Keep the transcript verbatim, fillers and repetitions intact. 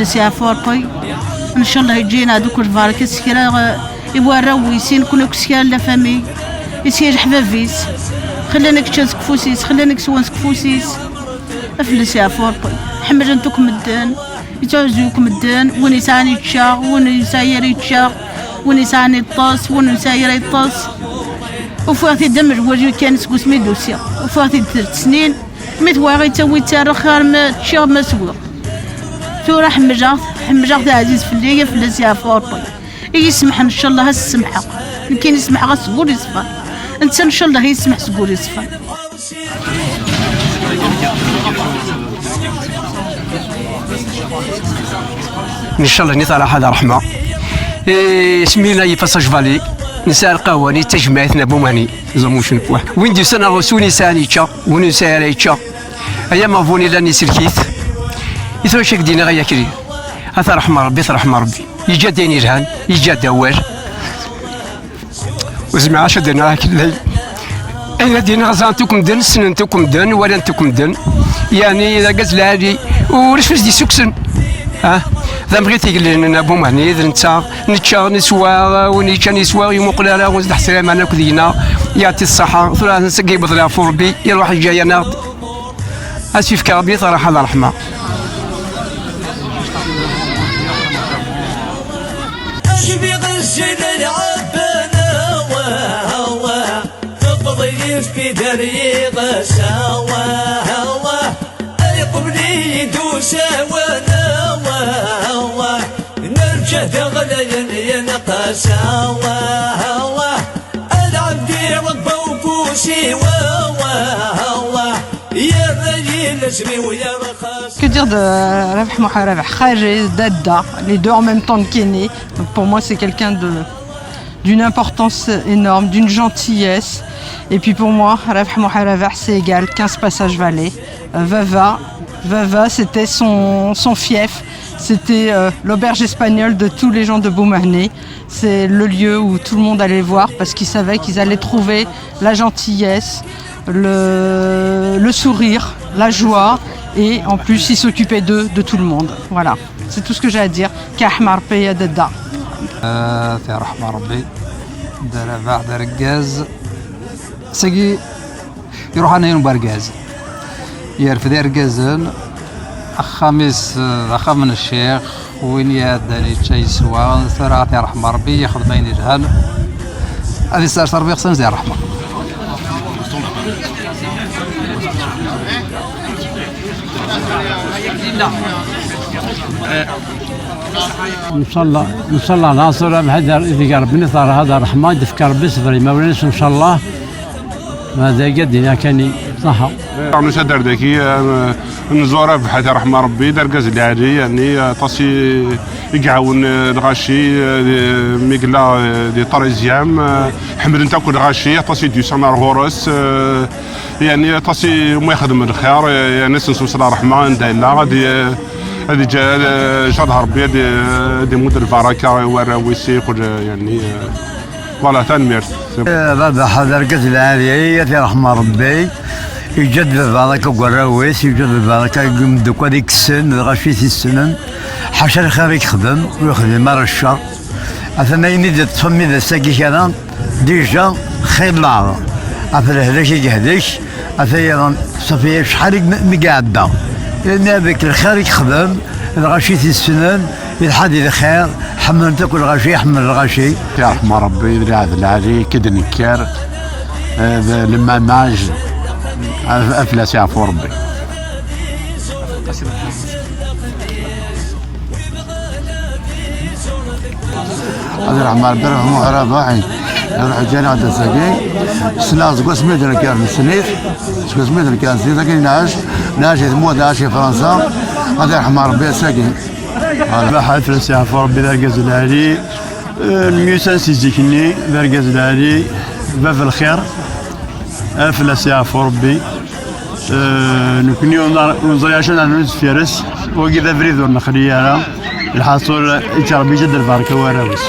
Siɛfu Ṛebbi. Ncallah yeǧǧa-yaneɣ-d akk lbaraka s kra, eh, i warraw-is, i nekkni akk s kra n la famille. Is kra leḥbab-is. Xellan-ak ččan seg ufus-is, xellan-ak swan seg ufus-is. Afella-s yeɛfu Ṛebbi. Ḥemmlen-t akk medden. Yettɛuzzu akk medden. Win yesɛan yečča, win ur yesɛi ara yečča, win yesɛan yeṭṭes, win ur yesɛi ara yeṭṭes. Ufiɣ-t-id am lwali kan seg wasmi d-usiɣ. Ufiɣ-t-id tret snin. Mi t-wɛiɣ yettawi ttarraɣ arma ččiɣ ma swiɣ. Tura ḥemmleɣ-t, ḥemmleɣ-t ɛziz fell-i, afella-s yeɛfu Ṛebbi. I yi-semḥen, ncallah ad s-semḥeɣ. Nekkini semḥeɣ-as seg wul yeṣfan. Netta ncallah i yi-semḥ seg wul yeṣfan. Ncallah nit ara ḥad ṛeḥma. Isem-inu Passage Vallée. Nesɛa lqahwa-nni d tajmaɛt n Abu Mani. Ẓer mucen. Win d-yusan ɣer-s, win yesɛan yečča, win ur yesɛi ara yečča. Ay amaɣbun yellan isellek-it. I tura acu ak-d-iniɣ ay akli? A t-iṛḥem Ṛebbi, a t-iṛḥem Ṛebbi. Yeǧǧa-d ayen yelhan, yeǧǧa-d awal. Ur zmireɣ acu ad d-iniɣ akken lay. Ayen ad d-iniɣ, ẓran-t akk medden, ssnen-t akk medden, walan-t akk medden. Yeɛni d argaz lɛali, ulac win s-d-yessukksen. Ah, d amɣid igellilen Abu Mani, d netta, nečča, neswa, win yeččan yeswa, ur imuqel ara, win s-d-ḥsir aman akk deg-neɣ, yeɛṭi ṣṣaḥa, tura ad nṣeggi beḍla ɣef Ṛebbi, iṛuḥ yeǧǧa-yaneɣ-d. Ad s-yefk Ṛebbi ṭṭraḥ d ṛṛeḥma. Acbiɣ zzin lɛebban, awah, awah. Tewweḍ-iyi-d tidar yiɣes, awah, awah. Ay qbel-iyi-d usawan, awah, awah. Nerǧa d aɣlayen yenqas, awah, awah. Ad ɛeddi Rebbi ufus-iw, awah, awah. Yerra-yi lezmi-w yerxas. Que dire de Rabeḥ Muḥ Rabeḥ? Xali, dadda, les deux en même temps, nekkini. Donc pour moi, c'est quelqu'un de, d'une importance énorme, d'une gentillesse. Et puis pour moi, Rabeḥ Muḥ Rabeḥ, c'est égal quinze Passage Vallée. Euh, Vava, Vava, c'était son, son fief. C'était, euh, l'auberge espagnole de tous les gens de Boumahné. C'est le lieu où tout le monde allait voir parce qu'ils savaient qu'ils allaient trouver la gentillesse, le, le sourire, la joie. Et en plus, ils s'occupaient d'eux, de tout le monde. Voilà, c'est tout ce que j'ai à dire. Ka ṛeḥma Ṛebbi a dadda. Ah, ka ṛeḥma Ṛebbi. D Rabeḥ d argaz. Sagi iruḥ anayen n wergaz. Yerfed irgazen, axxam-is d axxam n ccix, win iɛeddan yečča yeswa, tura ad t-iṛḥem Ṛebbi, yexdem ayen yelhan. Ad isers Ṛebbi ixṣan di ṛṛeḥma. Ncallah, ncallah, Naṣur Amḥid, ideg Ṛebbi nit ṛṛeḥma, ad d-ifk Ṛebbi ṣṣber i imawlan-is, ncallah. Ma d aya d-iniɣ kan i ṣaḥa. Arnu taddart dagi, eh, nẓur Rabeḥ, ṛeḥma Ṛebbi, d argaz lɛali, yani, aṭas i, i iɛawen, eh, lɣaci, eh, di, mi yella, eh, di triziyam, eh, ḥemmlen-t akk lɣaci, aṭas i d-yusan ar ɣur-s, eh, yani, aṭas i mu ixdem lxir, eh, yani, ad s-nsemmeṣ ṛṛeḥma, anda yella, ad i-, ad iǧǧa, eh, ncallah Ṛebbi, ad i-, ad imudd lbaraka i warraw-is, i kul, eh, yani, eh, Voilà, tanemmirt. Eh, Rabeḥ d argaz lɛali, ad t-iṛḥem Ṛebbi. Yeǧǧa-d lbaraka deg warraw-is, yeǧǧa-d lbaraka deg imeddukal i yessen, d lɣaci i t-yessnen. Ḥaca lxir i yexdem, ur yexdim ara cceṛ. Atan ayen i d-iṭṭfen mi d ass-agi kra, déjà, xir leɛḍa. Ɣef lehlak i yehlek, ata-yaḍ, ṣafi acḥal i mi, mi iɛedda. Yerna avec lxir i yexdem, lɣaci i t-yessnen, yelḥa di lxir, ḥemmlen-t akk lɣaci, iḥemmel lɣaci. Yerḥem Ṛebbi, d lɛahed lɛali, ki d-nekker, eh, d lemamaj, af-, aflas yeɛfu Ṛebbi. Ad iṛḥem Ṛebbi, iṛḥem Muḥ Rabeḥ. Iṛuḥ iǧǧa-aneɣ-d ass-agi. Ssneɣ seg wasmi d-nekker nessen-it. Seg wasmi d-nekker nessen-it, akken nɛac, nɛac di tmurt, nɛac di Fransa. Ad iṛḥem Ṛebbi ass-agi. Voilà. Rabeḥ, aflas yeɛfu Ṛebbi, d argaz lɛali. Eh, nemyussan si zik-nni, d argaz lɛali, bab lxir. Aflas yeɛfu Ṛebbi. Eh, nekkni ur neẓ-, ur neẓri acu ara nernu deffir-s. Wagi d abrid ur nexli ara. Lḥaṣul, yettṛebbi-d lbarka i warraw-is.